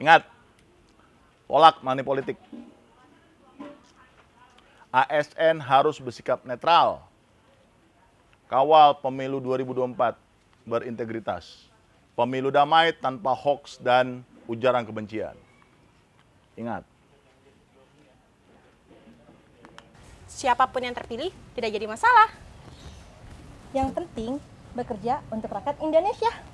Ingat, tolak money politik. ASN harus bersikap netral. Kawal pemilu 2024 berintegritas. Pemilu damai tanpa hoaks dan ujaran kebencian. Ingat. Siapapun yang terpilih tidak jadi masalah. Yang penting bekerja untuk rakyat Indonesia.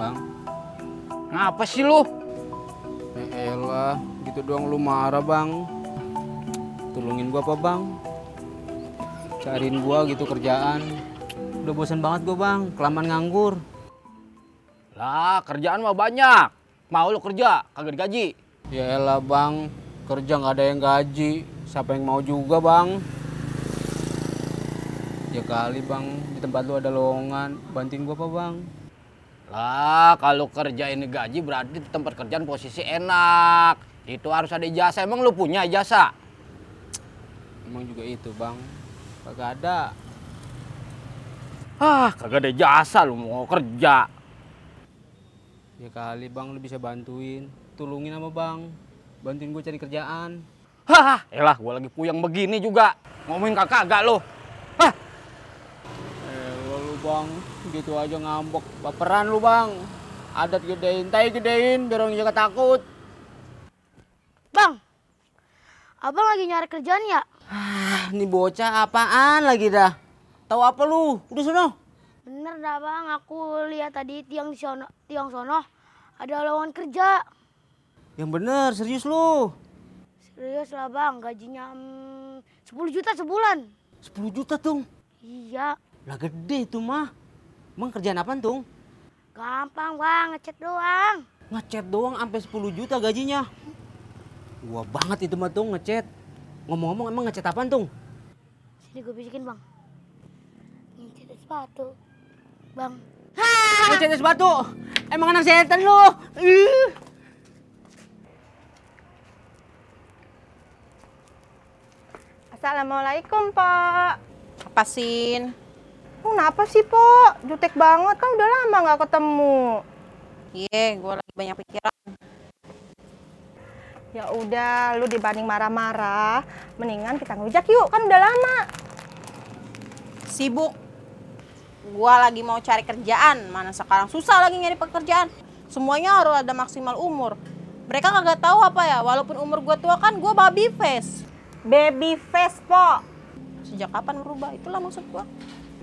Bang. Ngapa sih lu? Elah, gitu doang lu marah, Bang. Tolongin gua apa, Bang? Cariin gua gitu kerjaan. Udah bosan banget gua, Bang. Kelamaan nganggur. Lah, kerjaan mah banyak. Mau lu kerja, kagak digaji. Ya elah, Bang. Kerja nggak ada yang gaji. Siapa yang mau juga, Bang? Ya kali, Bang. Di tempat lu ada lowongan. Bantuin gua apa, Bang? Lah, kalau kerja ini gaji berarti di tempat kerjaan posisi enak. Itu harus ada ijazah. Emang lu punya ijazah? Emang juga itu, Bang. Kagak ada. Kagak ada ijazah lu mau kerja. Ya kali, Bang, lu bisa bantuin. Tolongin apa, Bang? Bantuin gue cari kerjaan. Elah, gua lagi puyeng begini juga. Ngomongin kagak lu. Lu, Bang, gitu aja ngambek. Baperan lu, Bang. Adat gedein, tai gedein, biar orang jaga takut. Bang, abang lagi nyari kerjaan ya? Ini bocah apaan lagi dah? Tahu apa lu? Udah sono. Bener dah bang, aku lihat tadi tiang sono ada lowongan kerja. Yang bener, serius lu. Serius lah bang, gajinya 10 juta sebulan. 10 juta, Tung. Iya. Lah gede itu mah. Emang kerjaan apaan, Tung? Gampang bang, ngechat doang. Ngechat doang sampai 10 juta gajinya. Wah banget itu mah, Tung, ngechat. Ngomong-ngomong emang ngechat apaan, Tung? Sini gue bisikin bang. Ngechat sepatu. Bang. Ngechat sepatu. Emang anak setan lu. Assalamualaikum, Pak. Apa Sin? Kenapa sih, Pak? Jutek banget, kan udah lama nggak ketemu. Iya, gue lagi banyak pikiran. Ya udah, lu dibanding marah-marah, mendingan kita ngejak yuk, kan udah lama. Sibuk. Gue lagi mau cari kerjaan, mana sekarang susah lagi nyari pekerjaan. Semuanya harus ada maksimal umur. Mereka kagak tahu apa ya, walaupun umur gue tua kan gue baby face. Baby face, Po. Sejak kapan berubah? Itulah maksud gue.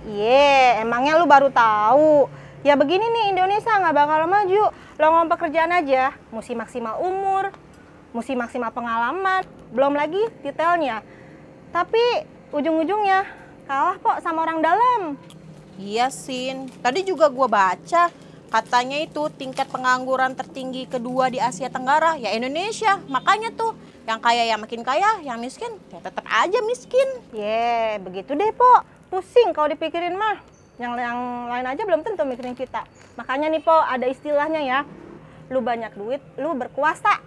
Iya, emangnya lu baru tahu. Ya begini nih, Indonesia nggak bakal maju. Lowongan pekerjaan aja, mesti maksimal umur, mesti maksimal pengalaman, belum lagi detailnya. Tapi ujung-ujungnya kalah kok sama orang dalam. Iya Sin, tadi juga gue baca katanya itu tingkat pengangguran tertinggi kedua di Asia Tenggara ya Indonesia. Makanya tuh yang kaya ya makin kaya, yang miskin ya tetap aja miskin. Ye, begitu deh, Po. Pusing kalau dipikirin mah. Yang lain aja belum tentu mikirin kita. Makanya nih, Po, ada istilahnya ya. Lu banyak duit, lu berkuasa.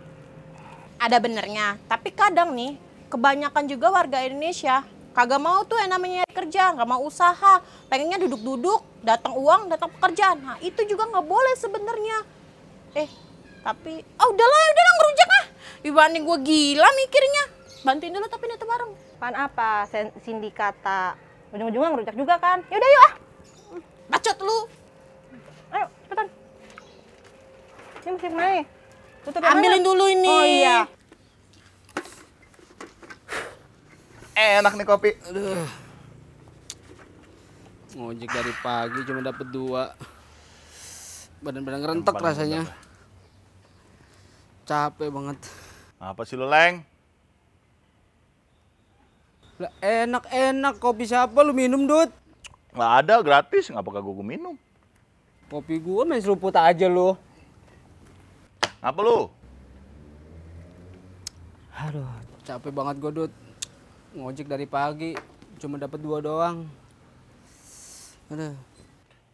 Ada benernya, tapi kadang nih kebanyakan juga warga Indonesia kagak mau tuh yang namanya kerja, nggak mau usaha, pengennya duduk-duduk, datang uang, datang pekerjaan. Nah itu juga nggak boleh sebenarnya. Tapi udahlah ngerujak ah. Dibanding gue gila mikirnya. Bantuin dulu tapi nanti bareng. Pan apa? Sindikata. Ujung-ujungnya ngerujak juga kan? Yaudah yuk ah. Bacot lu. Ayo cepetan. Ini mesti kemana nih? Tutup yang Ambilin mana? dulu ini. Oh iya. Enak nih kopi. Aduh. Ngojek dari pagi cuma dapet 2. Badan-badan ngerentek rasanya. Capek banget. Apa sih lu, Leng? Lah enak-enak kopi siapa lu minum, Dut? Nggak ada, gratis. Ngapa kagak gue minum? Kopi gua main seruput aja lu. Ngapa lu? Aduh, capek banget gua, Dut. Ngojek dari pagi cuma dapat 2 doang. Aduh.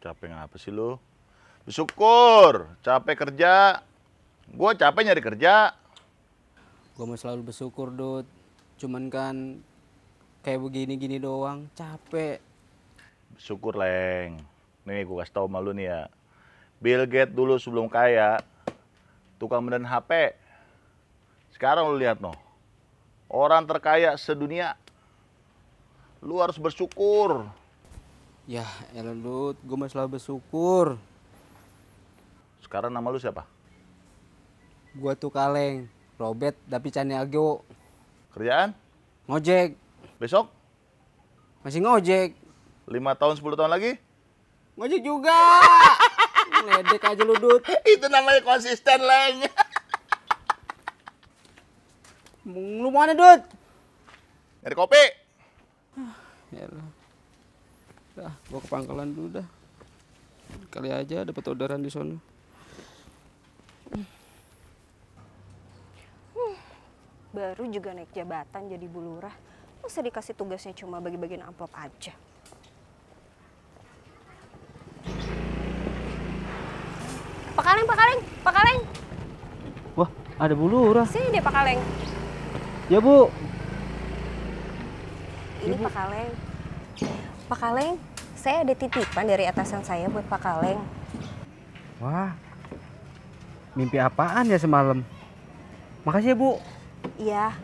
Capek ngapa sih lu? Bersyukur, capek kerja. Gue capek nyari kerja. Gua mau selalu bersyukur, Dut. Cuman kan kayak begini-gini doang, capek. Syukur, Leng. Nih, gue kasih tau sama lu nih ya. Bill Gates dulu sebelum kaya, tukang benerin HP. Sekarang lu lihat noh, orang terkaya sedunia. Lu harus bersyukur. Ya elah Dut, gue mah selalu bersyukur. Sekarang nama lu siapa? Gue tuh Kaleng, Robert Dapi Caniago. Kerjaan? Ngojek, Besok? masih ngojek. 5 tahun, 10 tahun lagi? Ngojek juga. Ngeledek aja lu Dut. Itu namanya konsisten, Leng. Lu mana Dut? Nyari kopi. Yalah. Dah, gua ke pangkalan dulu dah. Kali aja dapat orderan di sono. Baru juga naik jabatan jadi Bu Lurah. Masa dikasih tugasnya cuma bagi-bagiin amplop aja. Pak Kaleng, Pak Kaleng, Pak Kaleng. Wah, ada Bu Lurah. Sini deh Pak Kaleng. Ya Bu. Ini Pak Kaleng. Pak Kaleng, saya ada titipan dari atasan saya buat Pak Kaleng. Wah. Mimpi apaan ya semalam? Makasih ya Bu. Iya,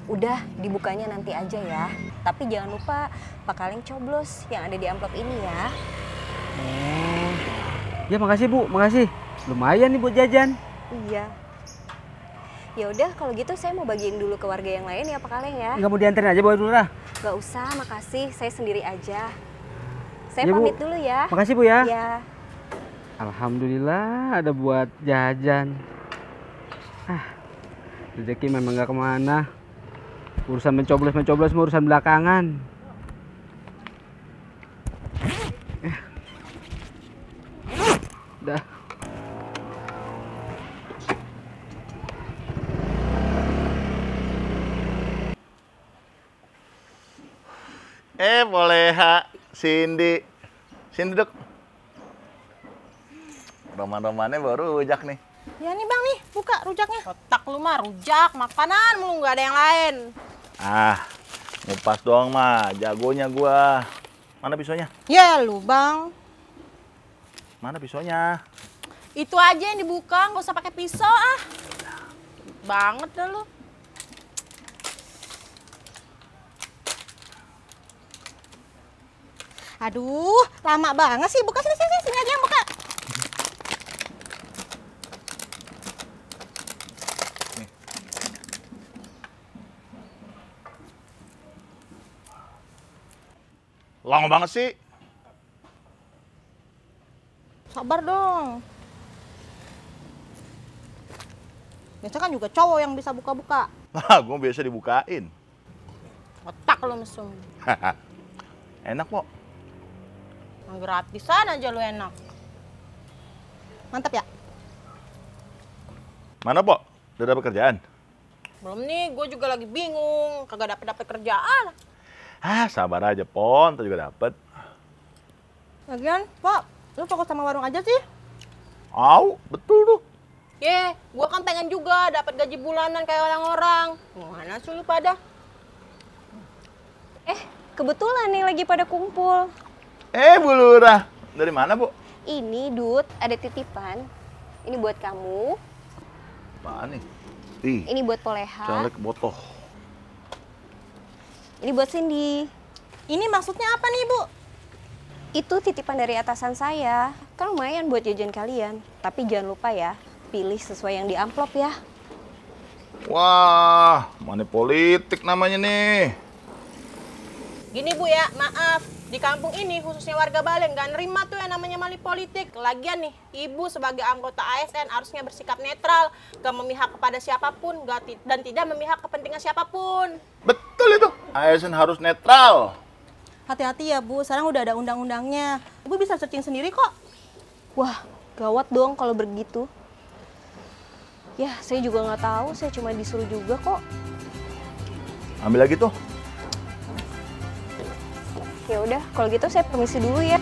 udah dibukanya nanti aja ya. Tapi jangan lupa Pak Kaleng coblos yang ada di amplop ini ya. Oh. Ya makasih Bu, makasih. Lumayan nih buat jajan. Iya. Ya udah kalau gitu saya mau bagiin dulu ke warga yang lain ya Pak Kaleng ya. Nggak mau dianterin aja Bu Lurah? Gak usah, makasih. Saya sendiri aja. Saya Ya, Bu. pamit dulu ya. Makasih Bu ya. Ya. Alhamdulillah ada buat jajan. Rezeki memang nggak kemana. Urusan mencoblos mah urusan belakangan. Dah. Boleha, Cindy. Sini duduk. Roman-romannya baru rujak nih. Ya nih bang nih, buka rujaknya. Otak lu mah rujak, makanan mulu nggak ada yang lain. Ngupas doang mah, jagonya gua. Mana pisaunya? Ya lu bang, Mana pisaunya? itu aja yang dibuka, nggak usah pakai pisau ah. Banget dah lu. Aduh, lama banget sih. Buka sini aja yang buka. Lama banget sih. Sabar dong. Biasa kan juga cowok yang bisa buka-buka. Gua biasa dibukain. Otak lu mesum. Enak kok. Yang gratisan aja lu enak. Mantap ya? Mana, Pok? Udah dapet kerjaan? Belum nih, gue juga lagi bingung. Kagak dapet kerjaan. Sabar aja, Pon. Ntar juga dapet. Lagian, Pak, lu fokus sama warung aja sih? Au, betul tuh. Gue kan pengen juga dapat gaji bulanan kayak orang-orang. Mana sih lu pada? Kebetulan nih lagi pada kumpul. Bu Lurah. Dari mana, Bu? Ini Dut, ada titipan. Ini buat kamu. Apaan nih? Ih, Ini buat Poleha. caleg botoh. Ini buat Cindy. Ini maksudnya apa nih, Bu? Itu titipan dari atasan saya. Kan lumayan buat jajan kalian. Tapi jangan lupa ya, pilih sesuai yang di amplop ya. Wah, money politik namanya nih. Gini Bu ya, maaf. Di kampung ini khususnya warga Balen nggak nerima tuh yang namanya money politik. Lagian nih, Ibu sebagai anggota ASN harusnya bersikap netral, gak memihak kepada siapapun, dan tidak memihak kepentingan siapapun. Betul itu. ASN harus netral. Hati-hati ya Bu, sekarang udah ada undang-undangnya. Ibu bisa searching sendiri kok. Wah, gawat dong kalau begitu. Ya, saya juga nggak tahu. Saya cuma disuruh juga kok. Ambil lagi tuh. Ya udah, kalau gitu saya permisi dulu ya.